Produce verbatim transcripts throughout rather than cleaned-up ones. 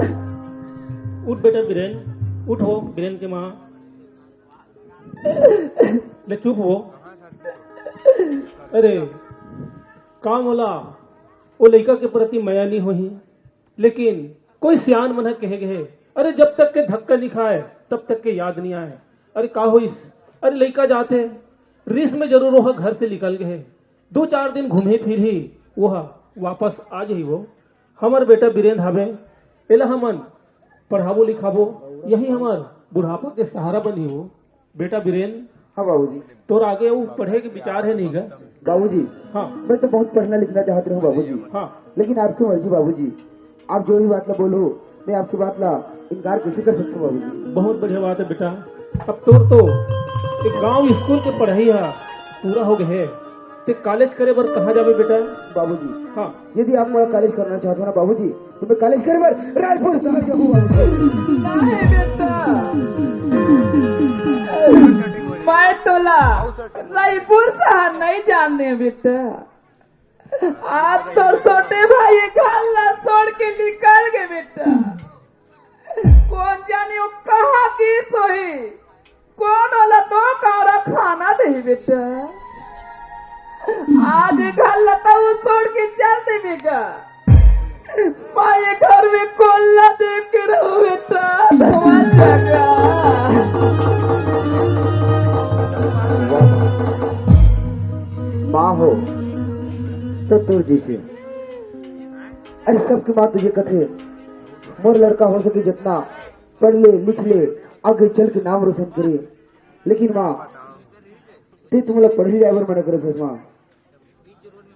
उठ बेटा बीरेन, उठ हो बीरेन के माँ। ले चुप हो। अरे, का मोला ओ लइका के प्रति मया नहीं होही? लेकिन कोई सियान मन ह कहे गए, अरे, जब तक के धक्का नहीं खाए, तब तक के याद नहीं आए। अरे, का होइस? अरे, लइका जाथे, रिस में जरूर ओह घर से निकल गए। दो चार दिन घूमे फिरही, ओह वापस आ जाही। वो हमर बेटा बीरेन हावे, एला हमन पढ़ाबो लिखाबो, यही हमर बुढ़ापा के सहारा बनही वो। बेटा बीरेन, हाँ बाबूजी। तोर आगे वो पढ़े के विचार है नहीं गा? बाबूजी, हाँ। मैं तो बहुत पढ़ना लिखना चाहत रहूँ बाबूजी। हाँ। लेकिन आपकी मर्जी बाबूजी, आप जो भी बात ला बोलो, मैं आपकी बात ला इनकार कैसे कर सकता हूँ बाबूजी? बहुत बढ़िया बात है बेटा। अब तोर तो एक गांव स्कूल के पढ़ाई हा पूरा हो गए है, ते कॉलेज करे बर कहाँ जाबे बेटा? बाबूजी, हाँ। यदि आप मोला कॉलेज करना चाहते हो ना बाबूजी, तो मैं कॉलेज करे बर रायपुर शहर जाहूँ बाबूजी। नहीं बेटा, मैं तोला रायपुर शहर नहीं जाने बेटा। आज तो छोटे भाई घर ला छोड़ के निकल गए बेटा। कौन जाने वो कहाँ की सोई, कौन वाला तो कारा खाना दे बेटा। आज घर ला तो छोड़ के चल दे बेटा। मैं ये घर में कोल्ला देख के रहूं बेटा, समझ जाएगा। माँ हो तो तू जी से। अरे सबके माँ तुझे कथे, मोर लड़का हो सके जितना पढ़ ले लिख ले, आगे चल के नाम रोशन करे। लेकिन माँ, ते तुमला पढ़ी जाए बर मना करे थे माँ।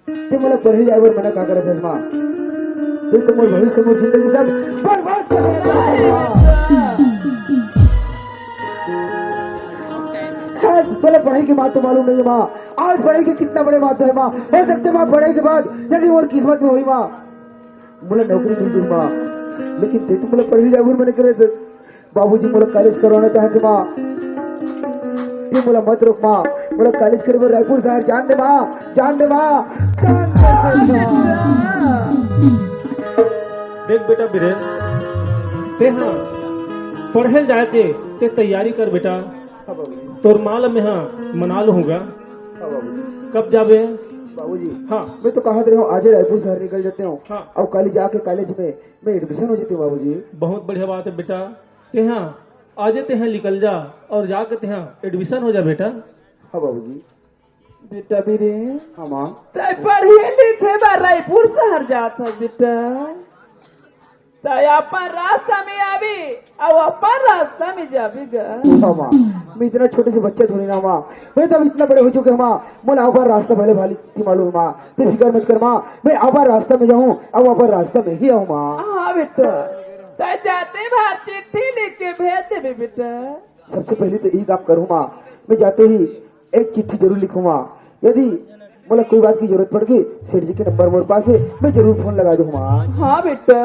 ते मोला पढ़े जाए बर मना का करत हस माँ? ते तो मोर भविष्य, मोर जिंदगी सब बर्बाद कर देता है माँ। शायद तोला पढ़ाई के महत्व मालूम नहीं है माँ। आज पढ़ाई के कितना बड़े महत्व है माँ। हो सकते माँ पढ़ाई के बाद यदि मोर किस्मत में हुई माँ, मोला नौकरी मिल जाई माँ। लेकिन ते तो मोला पढ़े जाए बर मना करे थे। बाबूजी मोला कॉलेज करवाना चाहते माँ। ते मोला मत रोक माँ, मोला कॉलेज करे बर रायपुर शहर जान दे माँ, जान दे माँ, जान दे माँ। देख बेटा बीरेन, ते हाँ पढ़े जाए के ते तैयारी कर बेटा। हाँ बाबूजी। तोर माँ ला मैं हाँ मना लूँगा। हाँ बाबूजी। कब जाबे? बाबूजी, हाँ। मैं तो कहा दे रहा हूँ, आज ही रायपुर शहर निकल जाते हूँ। हाँ। अब कल ही जाके कॉलेज में मैं एडमिशन हो जाती हूँ बाबूजी। बहुत बढ़िया बात है बेटा। तेहा आजे तेहा निकल जा और जाके तेहा एडमिशन हो जा बेटा। हाँ बाबूजी। बेटा बीरे, हाँ माँ। तै पढ़े लिखे बर रायपुर शहर जात है बेटा। तै अपन रास्ता में आबी, अब अपन रास्ता में जाबी गा। हाँ माँ, मैं इतना छोटे से बच्चा थोड़ी ना माँ, मैं तो अब इतना बड़े हो चुके हैं माँ, मोला अपन रास्ता भले भाली थी मालूम माँ, तू फिकर मत कर माँ, मैं अपन रास्ता में जाऊँ, अब अपन रास्ता में ही आऊँ माँ। हाँ बेटा, तै जाते बार चिट्ठी लिख के भेज देबे बेटा। सबसे पहले तो यही काम करूँ माँ, मैं जाते ही एक चिट्ठी जरूर लिखूँ माँ। यदि मोला कोई बात की जरूरत पड़ गई, सेठ जी के नंबर मोर पास है, मैं जरूर फोन लगा दूँ माँ। हाँ बेटा।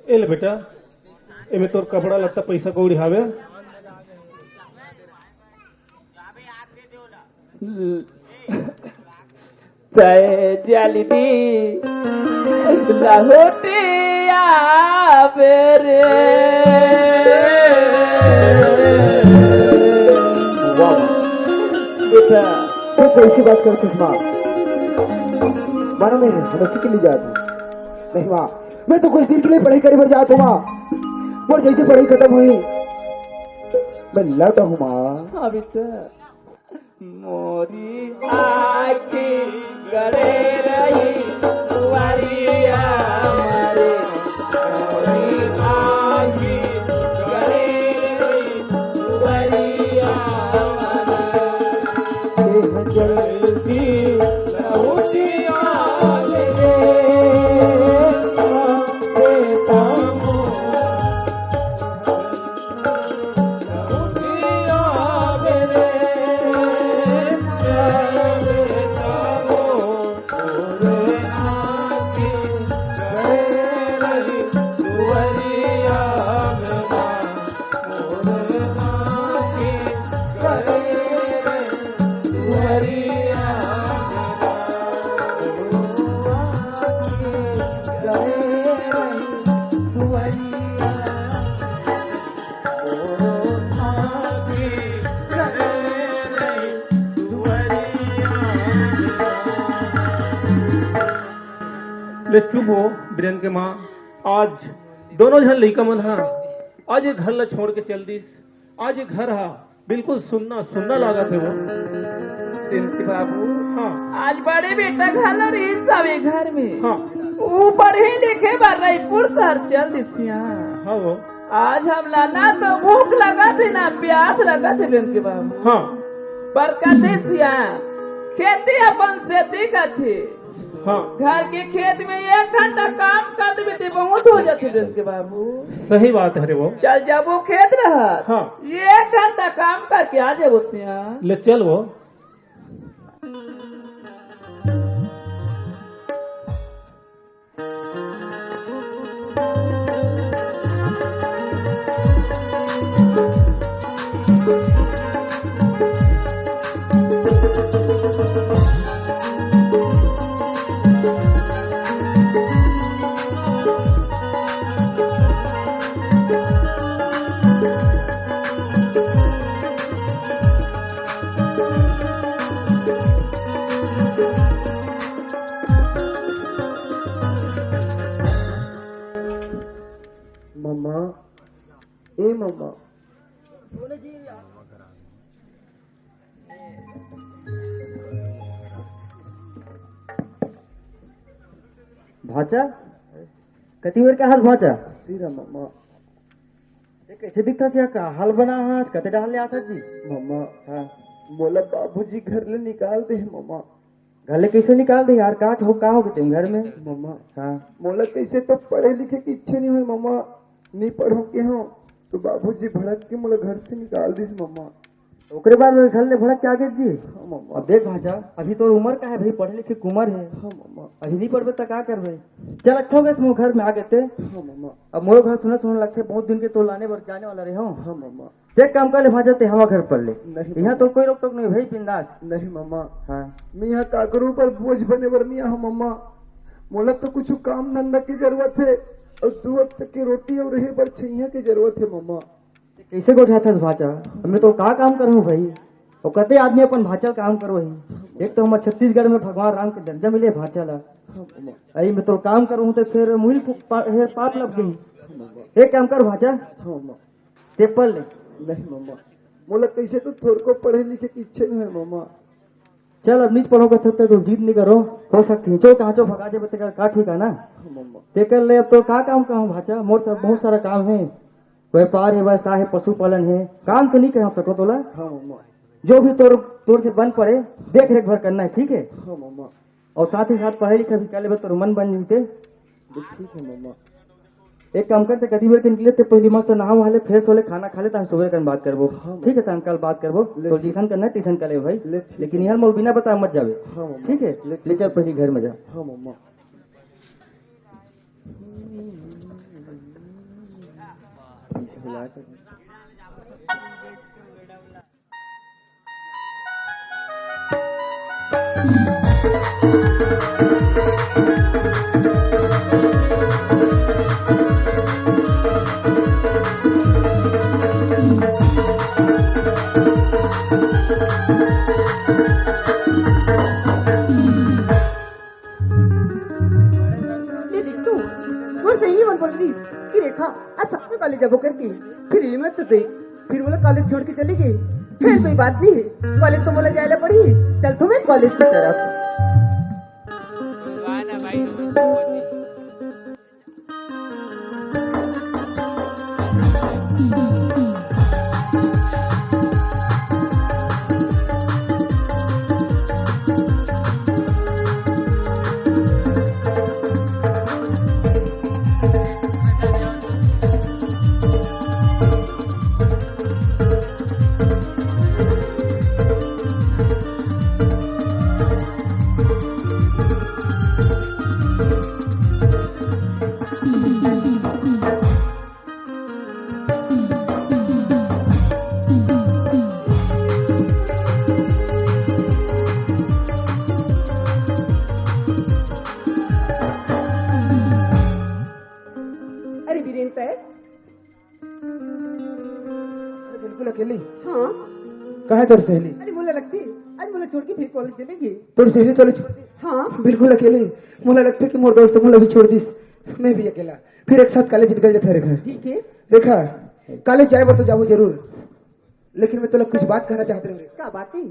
ए ले बेटा, एमे तोर कपड़ा लत्ता पैसा कौड़ी हावे। तै जल्दी लहुटिया बेरे। वाह, बेटा, तू कैसी बात करते हो माँ? मानो मैं हंसी के लिए जाती हूँ। नहीं माँ, मैं तो कुछ दिन के लिए पढ़ाई करे बर जात हूँ माँ। और जैसे पढ़ाई खत्म हुई, मैं लौटा हूँ माँ। हाँ बेटा। मोरी आँखी गड़े रही दुआरिया मारे, मोरी आँखी गड़े रही दुआरिया मारे। जल्दी लहुटिया रे, बेटा मोर। ले चुप हो, बीरेन के माँ। आज दोनों झन लइका मन ह आज ये घर ला छोड़ के चल दिस। आज ये घर ह बिल्कुल सुन्ना सुन्ना लागत हे वो। चिंती बाबू, हाँ। आज बड़े बेटा घलो रहिस हवे घर में। हाँ। वो पढ़े लिखे बर रायपुर शहर चल दिस। हाँ वो। आज हमला ना तो भूख लगत हे, ना प्यास लगत हे, बीरेन के बाबू। हाँ। पर कथे सियान, खेती अपन सेती कथे। हाँ। घर के खेत में एक घंटा काम कर देबे ते बहुत हो जाथे, बीरेन के बाबू। सही बात हे रे वो। चल जाबो खेत रहत। हाँ। एक घंटा काम करके आ जाबो सियान। ले चल वो। मम्मा, ए मम्मा। भांचा, कति बेर के हाल भांचा? सिरा मम्मा। ए, कइसे दिखत हे का? हल बना हाथ, कते डहर ले आथस जी? मम्मा, हाँ। मोला बाबूजी घर ले निकाल दे हे मम्मा। घर ले कइसे निकाल दे यार? का हो, का हो गे तेम घर में? मम्मा, हाँ। मोला कइसे तो पढ़े लिखे के इच्छा नइ होय मम्मा, नइ पढ़ो के हो, तो बाबूजी भड़क के मोला घर से निकाल दिस मम्मा। ओकरे बाद में घर ले भड़क के आ गे जी? हाँ मम्मा। अब देख भांचा, अभी तोर उमर का हे भाई, पढ़े लिखे के उमर हे। हाँ मम्मा। अभी नइ पढ़बे त का करबे? चल अच्छा हो गे, तुम घर में आ गे ते। हाँ मम्मा। अब मोरो घर सुना सुना लगथे, बहुत दिन के तोर लाने बर जाने वाला रहे हो। हाँ मम्मा। एक काम कर ले भांचा, ते हमर घर पढ़ ले। नहीं इहाँ मम्मा। तो कोई रोक टोक नइ भाई, बिंदास। नहीं मम्मा। हाँ। मैं इहाँ काकरो ऊपर बोझ बने बर नइ आए हो मम्मा। मोला तो कुछ काम धंधा के जरूरत हे अउ दू वक्त के रोटी अउ रहे बर छइहां के जरूरत हे मम्मा। कइसे गोठियाथस भांचा? मैं तो का काम करहूँ भाई? अउ कते आदमी अपन भांचा ल काम करवाही? एक तो हमर छत्तीसगढ़ में भगवान राम के दर्जा मिले भांचा ला। हाँ मम्मा। अई मैं तो काम करहूँ त फेर मुहिल पा-, हे पाप लग गई। हाँ मम्मा। एक काम कर भांचा। हाँ मम्मा। ते पढ़ ले। नहीं मम्मा, मोला कइसे तो थोरको पढ़े लिखे के इच्छा नइ हे मम्मा। चल अब नइ पढ़ों कथे त जिद नइ करो, हो सकथे चो कहाँ चो भगा देबे तेकर का ठीक हे ना। हाँ मम्मा। तेकर ले अब तो का काम कहूँ भांचा, मोर तो बहुत सारा काम हे, व्यापार हे, व्यवसाय हे, पशुपालन हे, काम तो नइ कह सको तोला। हाँ मम्मा। जो भी तोर, तोर से बन पड़े, देख रेख भर करना हे, ठीक हे? हाँ मम्मा। अउ साथ ही साथ पढ़ाई लिखाई भी कर लेबे, तोर मन बन जइते। ठीक हे मम्मा। एक काम करते, कति बेर के निकले ते, पहली मस्त नहा वहा ले, फ्रेश हो ले, खाना खा ले, तहन सुबह कन बात करबो। हाँ, ठीक हे, तहन कल बात करबो। ले तो ठीक। ट्यूशन करना हे, ट्यूशन कर ले भाई। ले ठीक लेकिन हे। यार मोर बिना बताए मत जाबे। हाँ मम्मा। ठीक हे, ले ले ठीक। चल पहली घर में जा। हाँ मम्मा। ये देख तू, मोर सहेली मन बोल रही कि रेखा आज सबसे पहले जाबो करके, फिर ये मत दे, फिर मोला कॉलेज छोड़ के चली गई। फिर कोई बात नहीं, कॉलेज तो मोला जाए ला पड़ी। चल तो मैं कॉलेज की तरफ। अरे बीरेन तैं अरे बिल्कुल अकेली? हाँ। कहाँ हे तोर सहेली? अरे मोला लगथे, आज मोला छोड़ के फिर कॉलेज चले गे। तोर सहेली तोला छोड़ के? हाँ। बिल्कुल अकेली? मोला लगथे कि मोर दोस्त मोला भी छोड़ दिस, मैं भी अकेला। फिर एक साथ कॉलेज निकल जाथे रेखा। ठीक है। रेखा, कॉलेज जाए बर तो जाहूं जरूर, लेकिन मैं तोला कुछ बात कहना चाहत रहेंव रेखा। का बात है?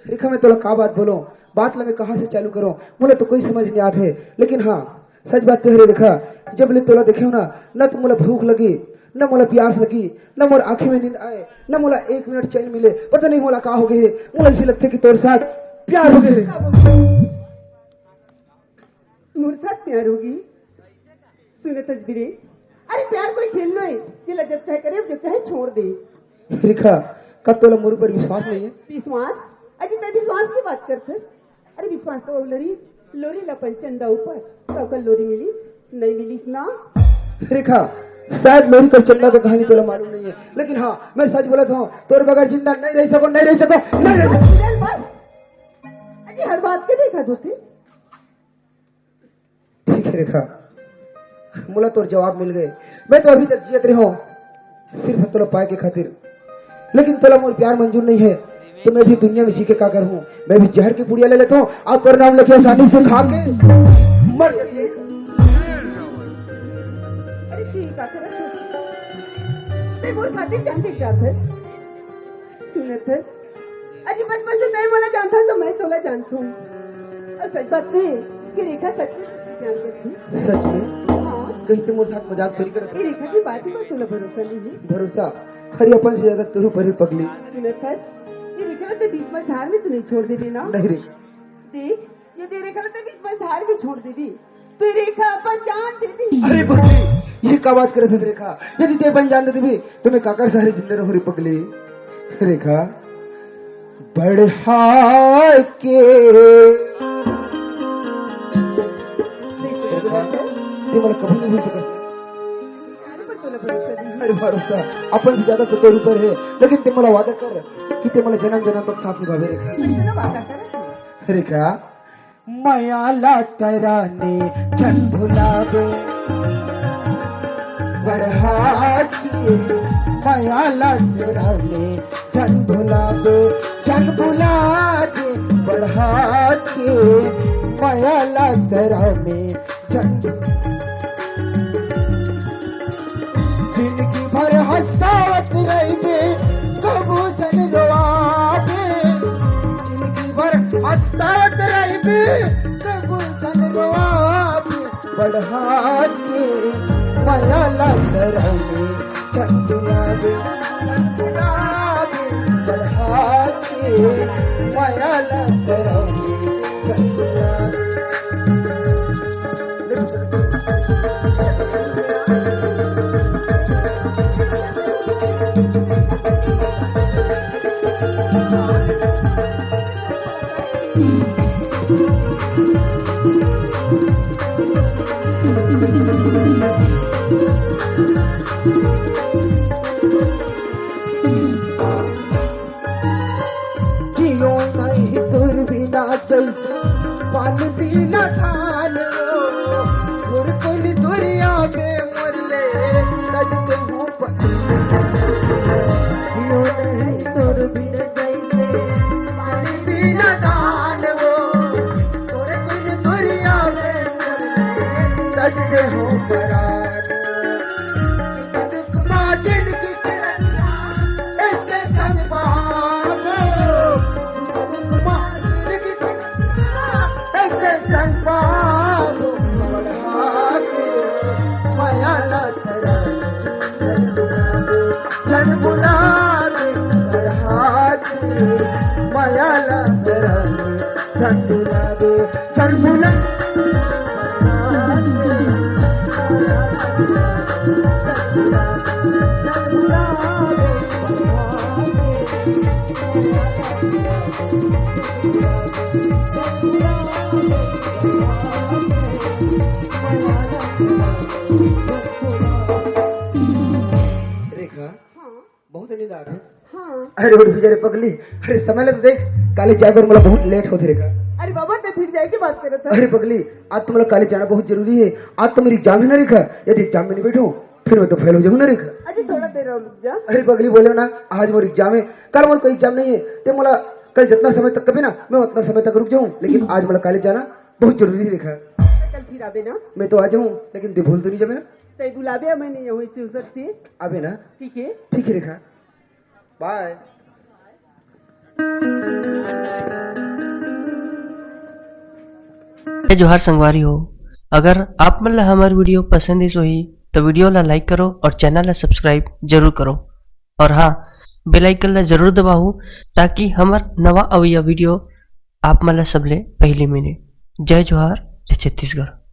रेखा, मैं तोला का बात बोलों, बात ला मैं कहाँ से चालू करों, मोला तो कोई समझ नहीं आत हे। लेकिन हाँ, सच बात कहे रेखा, जब ले तोला देखेंव ना, न तो मोला भूख लगी, न मोला प्यास लगी, न मोर आँखी में नींद आए, न मोला एक मिनट चैन मिले। पता नहीं मोला का हो गे हे, मोला ऐसे लगथे कि तोर साथ प्यार हो गे हे। मोर साथ प्यार होगे? सुनत हस रे, अरे प्यार कोई खेल नोहे, जेला जब चाहे करे, जब चाहे छोड़ दे। रेखा, का तोला मोर ऊपर विश्वास नहीं है? विश्वास? अजी, तैं विश्वास की बात करत हस? अरे विश्वास तो लोरी, लोरी ला अपन चंदा ऊपर, तो ओकर लोरी मिली, नहीं मिली ना? रेखा, शायद लोरी कर चंदा का कहानी तोला मालूम नहीं है, लेकिन हाँ, मैं सच बोलत हूँ, तोर बगैर जिंदा नहीं रह सकों, नहीं रह सकों, नहीं रह सकों। बस। अजी, हर बात के देखा धोती। ठीक है रेखा, मोला तोर जवाब मिल गे। मैं तो अभी तक जियत रहेंव सिर्फ तोला पाए के खातिर, लेकिन तोला मोर प्यार मंजूर नहीं है, तो मैं भी दुनिया में जी के का करहूँ? मैं भी जहर की पुड़िया ले लेत हूँ अउ तोर नाम लेके आसानी से खा के मर जाती है। अरे ठीक है, तैं मोर खातिर जान दे जात हस। सुनत हस? अजी बचपन से तैं मोला जानथस तो मैं तोला जानथों। अउ सच बात तो ये कि रेखा सच में तुझे प्यार करती। सच में? हाँ। कहीं तैं मोर साथ मजाक तो नहीं करत? ये रेखा की बात ही पर तोला भरोसा नहीं है। भरोसा? अरे अपन से ज्यादा तोर ऊपर है पगली। सुनत हस? ये रेखा तो बीच मझधार में तो नहीं छोड़ देबे ना? नहीं रे। देख, यदि रेखा ला तैं बीच मझधार में छोड़ देबे, तो रेखा अपन जान दे दी। अरे पगली, ये का बात करत हस रेखा? यदि तैं अपन जान दे देबे, तो मैं काकर सहारे जिंदा रहूं रे पगली? रेखा, बढ़ा के। रेखा, तैं मोला कभी नहीं भूल सकत। अरे भरोसा, अपन से ज्यादा तो तोर ऊपर है, लेकिन तैं मोला वादा कर कि तैं मोला जन्म जन्म तक साथ निभाबे रेखा। कैसे ना वादा करे? रेखा, मया ला तैं रानी झन भुलाबे, बढ़ा के। मया ला तैं रानी झन भुलाबे, झन भुलाबे, बढ़ा के। मया ला तैं रानी झन जिंदगी भर हंसावत रहिबे, कभू झन रोवाबे। जिंदगी भर हंसावत रहिबे, कभू झन रोवाबे। बढ़ा के मया ला तैं रानी झन भुलाबे, झन भुलाबे। बढ़ा के मया ला तैं रानी झन भुलाबे। जियो नहीं तोर बिना जैसे पानी बिना खान हो। तोर कोई दुनिया में मोर ले सज के मुंह पर। जियो नहीं तोर बिना जैसे पानी बिना खान हो। तोर कोई दुनिया में मोर ले सज के मुंह पर। रेखा, हाँ। बहुत नींद आ रही। हाँ। अरे उठ भी जा रे पगली, अरे समय लग देख, कॉलेज जाए बर मोला बहुत लेट होथे रेखा। अरे बाबा, तैं फिर जाए के बात करत हस? अरे पगली, आज तो मोला कॉलेज जाना बहुत जरूरी है। आज तो मेरी एग्जाम है ना रेखा, यदि एग्जाम में नहीं बैठूं फिर मैं तो फेल हो जाऊंगा ना रेखा। अजी थोड़ा देर और रुक जा। अरे पगली बोले ना, आज मोर एग्जाम है, कल मोर कोई एग्जाम नहीं है, तैं मोला कल जितना समय तक कबे ना, मैं उतना समय तक रुक जाऊं, लेकिन आज मोला कॉलेज जाना बहुत जरूरी है रेखा। चल फिर आबे ना। मैं तो आ जाऊँ, लेकिन तैं भूल तो नहीं जाबे ना? तैं बुलाबे, मैं नहीं हूँ इसे उधर से। आबे ना? ठीक है। ठीक है रेखा, बाय। जय जोहार संगवारी हो, अगर आप मन ला हमर वीडियो पसंद आइस होही तो वीडियो ला लाइक करो और चैनल ला सब्सक्राइब जरूर करो। और हाँ, बेल आइकन ला जरूर दबाओ, ताकि हमर नवा अवइया वीडियो आप मन ला सबले पहले मिले। जय जोहार, जय छत्तीसगढ़।